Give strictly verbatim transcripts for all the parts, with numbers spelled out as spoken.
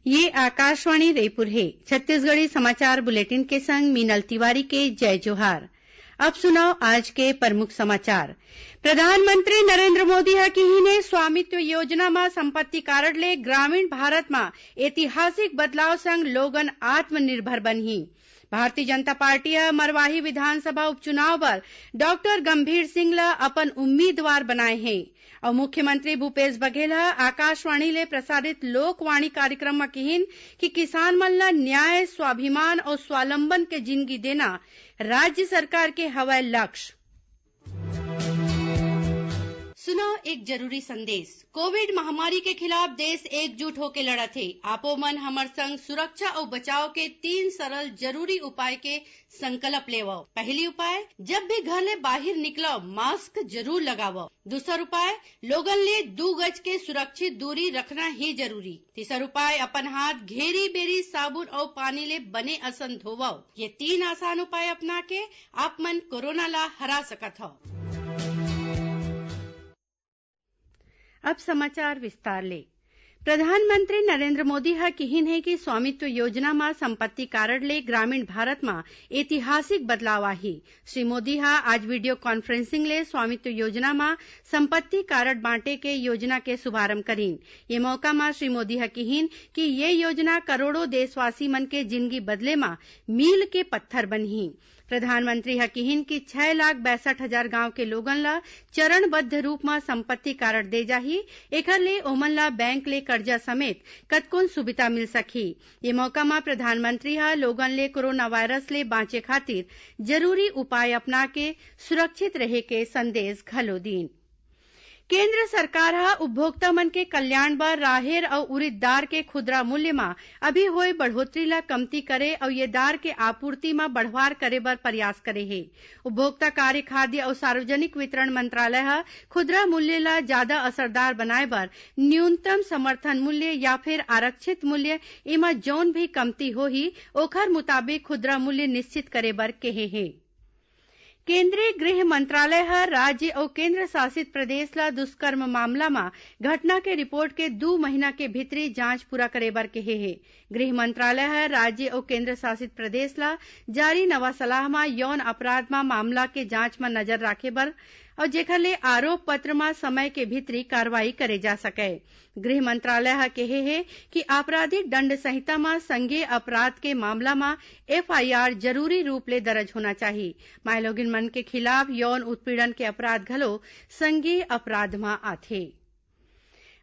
ये आकाशवाणी रईपुर हे। छत्तीसगढ़ी समाचार बुलेटिन के संग मीनल तिवारी के जय जोहार। अब सुनव आज के प्रमुख समाचार। प्रधानमंत्री नरेंद्र मोदी ह किहीन हे, स्वामित्व योजना म संपत्ति कारड ले ग्रामीण भारत म ऐतिहासिक बदलाव संग लोगन आत्मनिर्भर बनही। भारतीय जनता पार्टी ह मरवाही विधानसभा उपचुनाव बर डॉक्टर गंभीर सिंह ल अपन उम्मीदवार बनाए हे। अउ मुख्यमंत्री भूपेश बघेल ह आकाशवाणी ले प्रसारित लोकवाणी कार्यक्रम म किहीन कि किसान मन ल न्याय, स्वाभिमान अउ स्वालंबन के जिनगी देना राज्य सरकार के हवय लक्ष्य। सुनव एक जरूरी संदेश। कोविड महामारी के खिलाफ देश एकजुट होके लड़त हे। आपो मन हमर संग सुरक्षा अउ बचाव के तीन सरल जरूरी उपाय के संकल्प लेवव। पहली उपाय, जब भी घर ले बाहिर निकलव, मास्क जरूर लगावव। दूसर उपाय, लोगन ले दू गज के सुरक्षित दूरी रखना ही जरूरी। तीसर उपाय, अपन हाथ घेरी बेरी साबुन अउ पानी ले बने असन धोवव। ये तीन आसान उपाय अपना के आप मन कोरोना ला हरा सकत हव। अब समाचार विस्तार ले। प्रधानमंत्री नरेंद्र मोदी ह किहीन हे कि स्वामित्व योजना म संपत्ति कारड ले ग्रामीण भारत म ऐतिहासिक बदलाव आही। श्री मोदी ह आज वीडियो कॉन्फ्रेंसिंग ले स्वामित्व योजना म संपत्ति कारड बांटे के योजना के शुभारंभ करीन। ये मौका म श्री मोदी ह किहीन कि ये योजना करोड़ों देशवासी मन के जिनगी बदले म मील के पत्थर बनही। प्रधानमंत्री ह किहीन कि छै लाख बैसठ हजार गांव के लोगन ल चरणबद्ध रूप म संपत्ति कारड दे जाही। एखर ले ओमन ल बैंक ले करजा समेत कतकोन सुविधा मिल सकही। ये मौका म प्रधानमंत्री ह लोगन ले कोरोना वायरस ले बांचे खातिर जरूरी उपाय अपना के सुरक्षित रहे के संदेश घलो दीन। केंद्र सरकार ह उपभोक्ता मन के कल्याण बर राहेर अउ उरिद दार के खुदरा मूल्य म अभी होय बढ़ोतरी ल कमती करे अउ ये दार के आपूर्ति म बढ़वार करे बर प्रयास करे हे। उपभोक्ता कार्य, खाद्य अउ सार्वजनिक वितरण मंत्रालय ह खुदरा मूल्य ल जादा असरदार बनाए बर न्यूनतम समर्थन मूल्य या फिर आरक्षित मूल्य, एमा जौन भी कमती होही, ओखर मुताबिक खुदरा मूल्य निश्चित करे बर केहे हे। केंद्रीय गृह मंत्रालय ह राज्य अउ केंद्र शासित प्रदेश ल दुष्कर्म मामला म घटना के रिपोर्ट के दू महीना के भीतरी जांच पूरा करे बर केहे हे। गृह मंत्रालय ह राज्य अउ केंद्र शासित प्रदेश ल जारी नवा सलाह म यौन अपराध म मामला के जांच म नजर राखे बर अउ जेखर ले आरोप पत्र म समय के भीतरी कार्रवाई करे जा सकय। गृह मंत्रालय ह केहे हे कि आपराधिक दंड संहिता म संज्ञेय अपराध के मामला म एफआईआर जरूरी रूप ले दरज होना चाही। मायलोगिन मन के खिलाफ यौन उत्पीड़न के अपराध घलो संज्ञेय अपराध म आथे।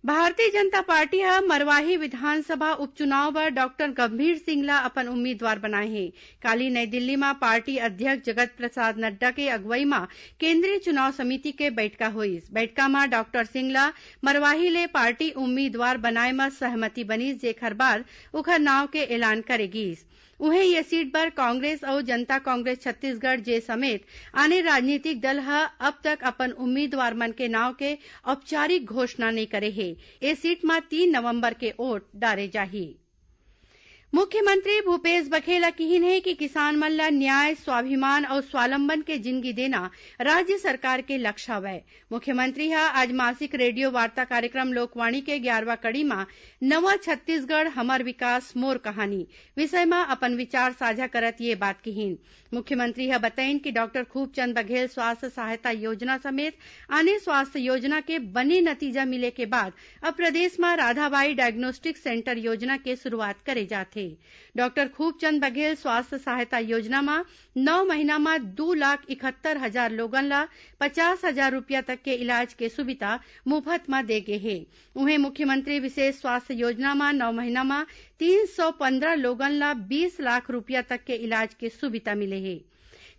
भारतीय जनता पार्टी ह मरवाही विधानसभा उपचुनाव बर डॉक्टर गंभीर सिंह ला अपन उम्मीदवार बनाए हे। काली नई दिल्ली म पार्टी अध्यक्ष जगत प्रसाद नड्डा के अगुवई म केंद्रीय चुनाव समिति के बइठका होइस। बइठका म डॉक्टर सिंह ला मरवाही ले पार्टी उम्मीदवार बनाए म सहमति बनिस, जेखर बाद उखर नांव के ऐलान करे गीस। उहें, ये सीट बर कांग्रेस अउ जनता कांग्रेस छत्तीसगढ़, जे समेत आने राजनीतिक दल ह अब तक अपन उम्मीदवार मन के नांव के औपचारिक घोषणा नइ करे हे। ए सीट म तीन नवंबर के वोट डारे जाही। मुख्यमंत्री भूपेश बघेल ह किहीन हे कि किसान मन ल न्याय, स्वाभिमान अउ स्वालंबन के जिनगी देना राज्य सरकार के लक्ष्य हवय। मुख्यमंत्री ह आज मासिक रेडियो वार्ता कार्यक्रम लोकवाणी के ग्यारहवां कड़ी म नवा छत्तीसगढ़, हमर विकास, मोर कहानी विषय म अपन विचार साझा करत ये बात किहीन। मुख्यमंत्री ह बतइन कि डॉक्टर खूबचंद बघेल स्वास्थ्य सहायता योजना समेत आने स्वास्थ्य योजना के बने नतीजा मिले के बाद अब प्रदेश म राधाबाई डायग्नोस्टिक सेंटर योजना के शुरुआत करे जात हे। डॉक्टर खूबचंद बघेल स्वास्थ्य सहायता योजना म नौ महीना म दू लाख इकहत्तर हजार लोगन ल पचास हजार रुपया तक के इलाज के सुविधा मुफत म दे गे हे। उहें, मुख्यमंत्री विशेष स्वास्थ्य योजना म नौ महीना म तीन सौ पंद्रह लोगन ल बीस लाख रुपया तक के इलाज के सुविधा मिले हे।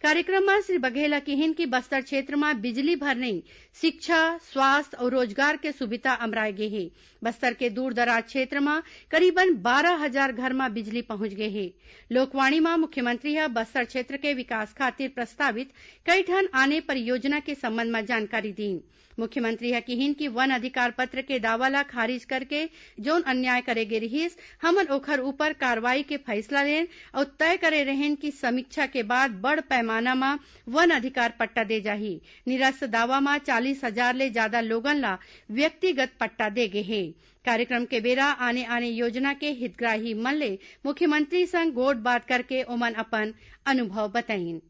कार्यक्रम म श्री बघेल ह किहीन कि बस्तर क्षेत्र म बिजली भर नइ, शिक्षा, स्वास्थ्य अउ रोजगार के सुविधा अमराए गे हे। बस्तर के दूर-दराज क्षेत्र म करीबन बारह हजार घर म बिजली पहुंच गे हे। लोकवाणी म मुख्यमंत्री ह बस्तर क्षेत्र के विकास खातिर प्रस्तावित कई ठन आने परियोजना के संबंध म जानकारी दीन। मुख्यमंत्री ह किहिन कि वन अधिकार पत्र के दावा ला खारिज करके जउन अन्याय करे गे रिहिस, हमन ओखर ऊपर कार्रवाई के फइसला लेन अउ तय करे रहेन कि समीक्षा के बाद बड़ पैमाना म वन अधिकार पट्टा दे जाही। निरस्त दावा म चालीस हजार ले जादा लोगन ला व्यक्तिगत पट्टा दे गे हे। कार्यक्रम के बेरा आने-आने योजना के हितग्राही मन ले मुख्यमंत्री संग गोठ बात करके ओमन अपन अनुभव बताइन।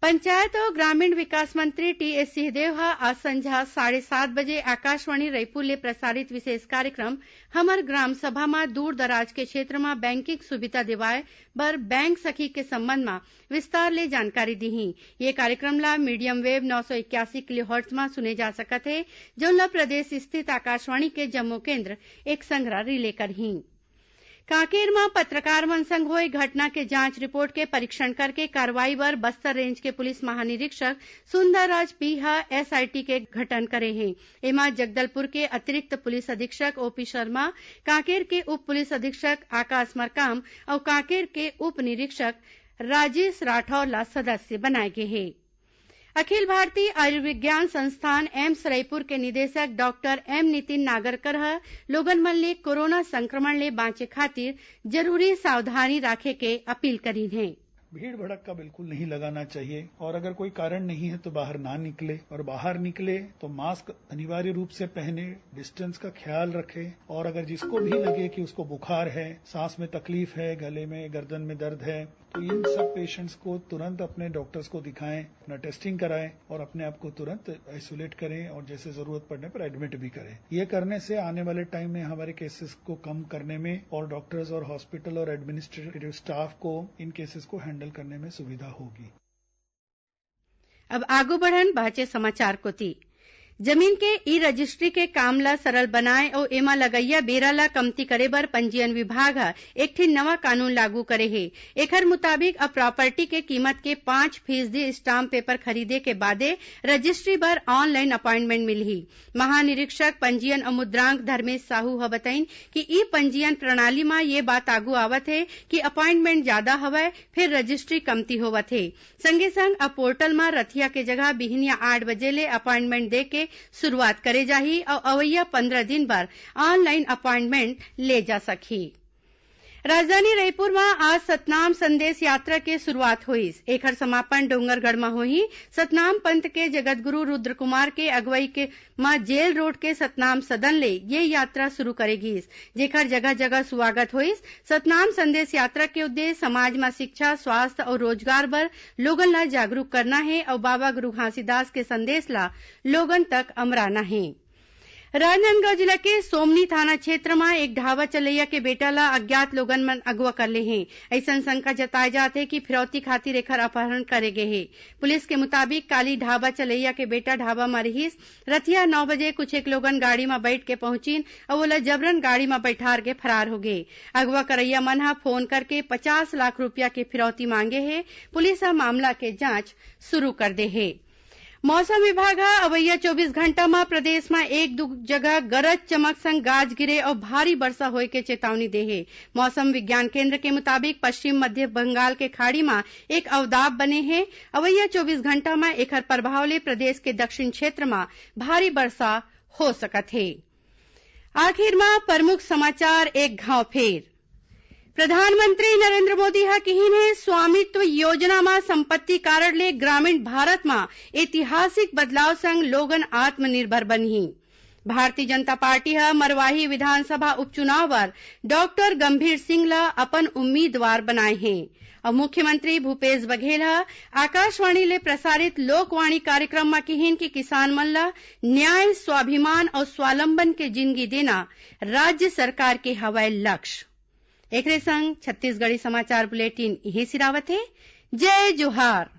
पंचायत अउ ग्रामीण विकास मंत्री टीएस सिंहदेव ह आज संझा साढ़े सात बजे आकाशवाणी रईपुर ले प्रसारित विशेष कार्यक्रम हमर ग्राम सभा म दूर दराज के क्षेत्र म बैंकिंग सुविधा देवाय बर बैंक सखी के संबंध म विस्तार ले जानकारी दिही। ये कार्यक्रम ला मीडियम वेव नौ सौ इक्यासी किलोहर्ट्ज म सुने जा सकत हे, जउन ला प्रदेश स्थित आकाशवाणी के जम्मो केंद्र एक संघरा रिले करही। कांकेर म पत्रकार मन संग होए घटना के जांच रिपोर्ट के परीक्षण करके कार्रवाई बर बस्तर रेंज के पुलिस महानिरीक्षक सुंदरराज पी ह एसआईटी के गठन करे हे। एमा जगदलपुर के अतिरिक्त पुलिस अधीक्षक ओपी शर्मा, कांकेर के उप पुलिस अधीक्षक आकाश मरकाम अउ कांकेर के उप निरीक्षक राजेश राठौर ला सदस्य बनाए गे हे। अखिल भारतीय आयुर्विज्ञान संस्थान एम्स रईपुर के निदेशक डॉक्टर एम नितिन नागरकर ह लोगन मन ले कोरोना संक्रमण ले बांचे खातिर जरूरी सावधानी राखे के अपील करीन हे। भीड़ भड़क का बिल्कुल नहीं लगाना चाहिए और अगर कोई कारण नहीं है तो बाहर ना निकले और बाहर निकले तो मास्क अनिवार्य रूप से पहने, डिस्टेंस का ख्याल रखें और अगर जिसको भी लगे कि उसको बुखार है, सांस में तकलीफ है, गले में, गर्दन में दर्द है, तो इन सब पेशेंट्स को तुरंत अपने डॉक्टर्स को दिखाएं, अपना टेस्टिंग कराएं और अपने आप को तुरंत आइसोलेट करें और जैसे जरूरत पड़ने पर एडमिट भी करें। ये करने से आने वाले टाइम में हमारे केसेस को कम करने में और डॉक्टर्स और हॉस्पिटल और एडमिनिस्ट्रेटिव स्टाफ को इन केसेस को हैंडल करने में सुविधा होगी। अब आगू बढ़न बाचे समाचार कोति। जमीन के ई रजिस्ट्री के काम ल सरल बनाए अउ एमा लगइया बेरा ल कमती करे बर पंजीयन विभाग ह एक ठिन नवा कानून लागू करे हे। एखर मुताबिक अब प्रॉपर्टी के कीमत के पाँच फीसदी स्टाम्प पेपर खरीदे के बादे रजिस्ट्री बर ऑनलाइन अपॉइंटमेंट मिलही। महानिरीक्षक पंजीयन अउ मुद्रांक धर्मेश साहू ह बतइन कि ई पंजीयन प्रणाली म ये बात आगू आवत हे कि अपॉइंटमेंट जादा हवय, फेर रजिस्ट्री कमती होवत हे। संगे संग अब पोर्टल म रथिया के जगह बिहनिया आठ बजे ले अपॉइंटमेंट दे के शुरुआत करे जाही अउ अवइया पंद्रह दिन बर ऑनलाइन अपॉइंटमेंट ले जा सकही। राजधानी रईपुर म आज सतनाम संदेश यात्रा के शुरुआत होइस। एखर समापन डोंगरगढ़ म होही। सतनाम पंथ के जगतगुरु रुद्र कुमार के अगुवई के म जेल रोड के सतनाम सदन ले ये यात्रा शुरू करे गीस, जेखर जगह-जगह स्वागत होइस। सतनाम संदेश यात्रा के उद्देश्य समाज म शिक्षा, स्वास्थ्य अउ रोजगार बर लोगन ला जागरूक करना हे अउ बाबा गुरु घासीदास के संदेश ला लोगन तक अमराना हे। राजनांदगांव जिला के सोमनी थाना क्षेत्र म एक ढाबा चलइया के बेटा ला अज्ञात लोगन मन अगवा कर ले हें। अइसन शंका जताए जात हे कि फिरौती खातिर एखर अपहरण करे गे हे। पुलिस के मुताबिक, काली ढाबा चलइया के बेटा ढाबा म रिहिस। रथिया नौ बजे कुछ एक लोगन गाड़ी म बइठ के पहुंचिन अउ ओला जबरन गाड़ी म बइठार के फरार होगे। अगवा करइया मन ह फोन करके पचास लाख रूपिया के फिरौती मांगे हे। पुलिस ह मामला के जांच शुरू कर दे हे। मौसम विभाग ह अवइया चौबीस घंटा म प्रदेश म एक दू जगह गरज चमक संग गाज गिरे अउ भारी बरसा होए के चेतावनी दे हे। मौसम विज्ञान केंद्र के मुताबिक, पश्चिम मध्य बंगाल के खाड़ी म एक अवदाब बने हे। अवइया चौबीस घंटा म एखर प्रभाव ले प्रदेश के दक्षिण क्षेत्र म भारी बरसा हो सकत हे। आखिर म प्रमुख समाचार एक घांव फेर। प्रधानमंत्री नरेंद्र मोदी ह किहिन हे, स्वामित्व योजना म संपत्ति कारड ले ग्रामीण भारत म ऐतिहासिक बदलाव संग लोगन आत्मनिर्भर बनही। भारतीय जनता पार्टी ह मरवाही विधानसभा उपचुनाव बर डॉक्टर गंभीर सिंह ल अपन उम्मीदवार बनाए हे। अउ मुख्यमंत्री भूपेश बघेल ह आकाशवाणी ले प्रसारित लोकवाणी कार्यक्रम म किहिन कि किसान मन ल न्याय, स्वाभिमान अउ स्वालंबन के जिनगी देना राज्य सरकार के हवय लक्ष्य। एकरे संग छत्तीसगढ़ी समाचार बुलेटिन इहें सिरावत हे। जय जोहार।